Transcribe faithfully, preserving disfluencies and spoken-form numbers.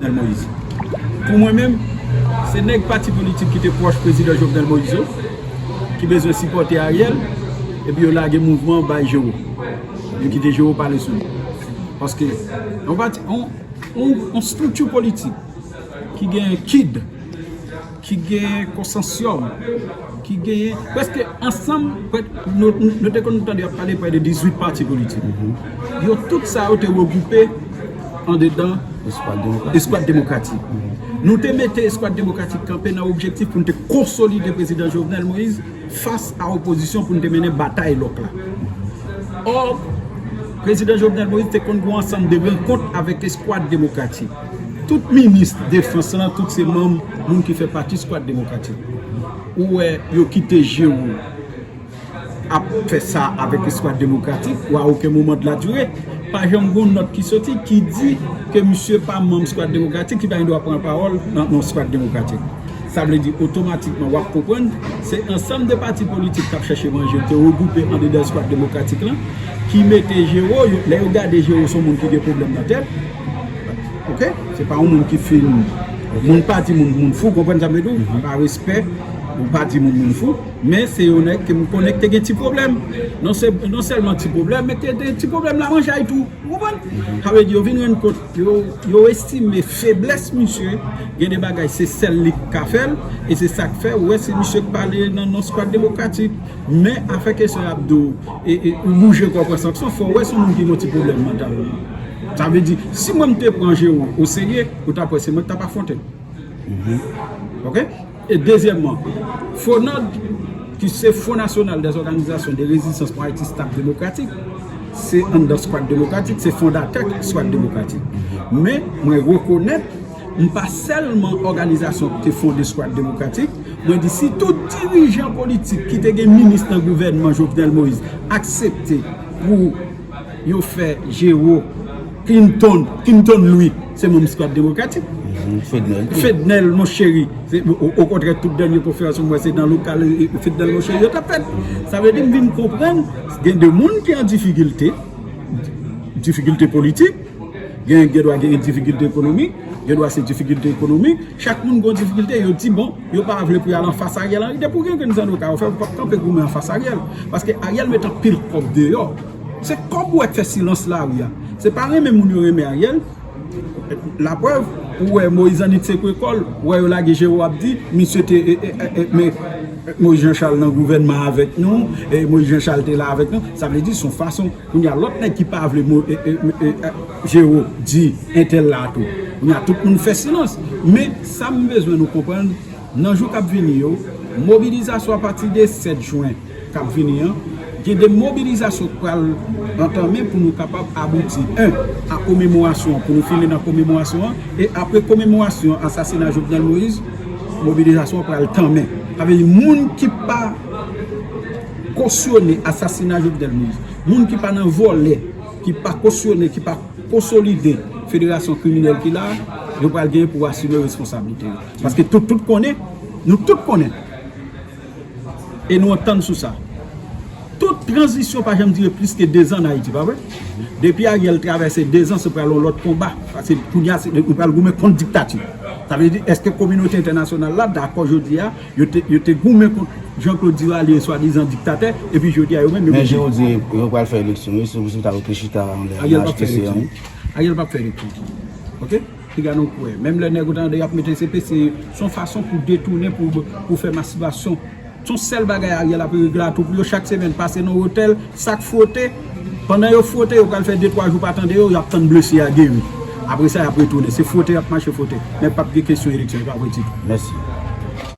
Jovenel Moïse. Pou mwen menm, se nèg pati politik ki te pwòch prezidan Jovenel Moïse yo, ki bezwen sipòte Ariel, epi yo lage mouvman an bay Jero. Yo kite Jero pale sou li. Paske yon pati, yon, yon, yon estrikti politik ki gen kid, ki gen konsansyòm, ki genyen prèske ansanm, prè- nou, nou te konn tande y ap pale prè de dizuit pati politik. Yo tout sa yo te regwoupe andedan Eskwad Demokratik. Nou te mete Eskwad Demokratik kanpe nan objektif pou n te konsolide prezidan Jovenel Moïse fas a opozisyon pou n te mennen batay lòk la. Ò, prezidan Jovenel Moïse te konn gen yon ansanm de rankont avèk Eskwad Demokratik. Tout minis defans lan, tout se manm, moun ki fè pati Eskwad Demokratik. Ou wè, yo kite Jero ap fè sa avèk Eskwad Demokratik, ou a okenn moman de la dire, pa janm gen yon nòt ki soti ki di ke misye pa manm Eskwad Demokratik, ki pa gen dwa pran pawòl nan non Eskwad Demokratik. Sa vle di, otomatikman, w ap konprann, se ansanm de pati politik k ap chèche manje, yo te regwoupe andedan Eskwad Demokratik lan, ki mete Jero, yo, lè yo gade Jero se yon moun ki gen pwoblèm nan tèt, oke? Se pa yon moun ki fin, moun pa di moun, moun fou, konprann sa m vle di w? Pa respè, ou pa di moun, moun fou, men se yon nèg ke m konnen ki te gen ti pwoblèm. Non se, non sèlman ti pwoblèm, men ki te gen ti pwoblèm lamanjay tou. Ou konprann? Sa vle di, yo vin rann kont, yo, yo estime feblès misye, gen de bagay se sèl li k ka fè l, e se sa k fè, ou wè, se misye k pale nan non Eskwad Demokratik. Men afè kesyon y ap di w, e, e, ou bouje kò w pran sanksyon, fò w wè se yon moun ki gen yon ti pwoblèm mantal. Sa vle di, si mwen m te pran Jero oserye, ou t ap wè se mwen k t ap afwonte l. Oke? E dezyèmman, FONOD, ki se Fonds National des Organisations de Résistance pour Haïti Stable Démocratique, se anndan Eskwad Demokratik, se fondatè Eskwad Demokratik. Men, mwen rekonèt, m pa sèlman òganizasyon ki te fonde Eskwad Demokratik, mwen di si tout dirijan politik ki te gen minis nan gouvènman Jovenel Moïse aksepte pou yo fè Jero, Clinton, Clinton Louis, se manm Eskwad Demokratik. Mhm, Fednel tou. Fednel, mon chéri, se, o, okontrè, tout dènye konferans mwen, se nan lokal, e, Fednel, mon chéri, yo t ap fèt. Sa vle di, m vin konprann, gen de moun ki an difikilte, difikilte politik, gen, gen dwa gen difikilte ekonomik, gen dwa se difikilte ekonomik, chak moun gen difikilte, yo di, bon, yo pa vle pou y al anfas Ariel Henry. Depi w gen grenn zanno ka, ou fè, ou p ap kanpe goumen anfas Ariel. Paske Ariel met anpil kòb deyò. Se kòb ou wè k fè silans lari a. Se pa renmen moun yo renmen Ariel. Laprèv, ou wè Moïse Anit sekwe kò l, ou wè yo lage Jero ap di, misye te, e, e, e, e, men, Moïse Jean Charles nan gouvènman avèk nou, e, Moïse Jean Charles te la avèk nou. Sa vle di, se yon fason, kounye a lòt nèg ki pa vle mo, e, e, e, e, Jero di entèl la tou. Kounye a tout moun fè silans. Men, sa m bezwen nou konprann, nan jou k ap vini yo, mobilizasyon apati de sèt jen k ap vini an, gen de mobilizasyon k pral antanmen pou nou kapab abouti, en, a komemorasyon an, pou nou fini nan komemorasyon an, e apre komemorasyon asasina Jovenel Moïse, mobilizasyon an pral tanmen. Sa vle di, moun ki pa kosyone asasina Jovenel Moïse, moun ki pa nan vòlè, ki pa kosyone, ki pa konsolide federasyon kriminèl ki la, yo pral genyen pou asime responsablite yo. Paske tout, tout konnen, nou tout konnen, e nou antann sou sa. Tout tranzisyon pa janm dire plis ke dezan an Ayiti, pa vre? Depi Ariel travèse dezan, se pral yon lòt konba. Paske kounye a, se, nou pral goumen kont diktati. Sa vle di, èske kominote entènasyonal la dakò jodi a, yo te, yo te goumen kont Jean Claude Duvalier, swadizan diktatè, epi jodi a yo menm yo Men jan yo di, yo pral fè eleksyon, wi, se pou se ta yo te chita anlè Ariel p ap fè H T C a, eleksyon. Wi. Ariel p ap fè eleksyon. Oke? Piga nou kwè. Menm lè nèg ou tande y ap mete C P C, se yon fason pou detounen, pou, pou fè masivasyon. Se yon sèl bagay Ariel ap regle atou pou yo chak semèn, pase nan otèl, sa k fwote. Pandan yo fwote, yo pral fè de twa jou pa tande yo, y ap tann blese a geri. Apre sa, y ap retounen. Se fwote, y ap mache fwote. Men p ap gen kesyon eleksyon, e pa vre ditou. Mèsi.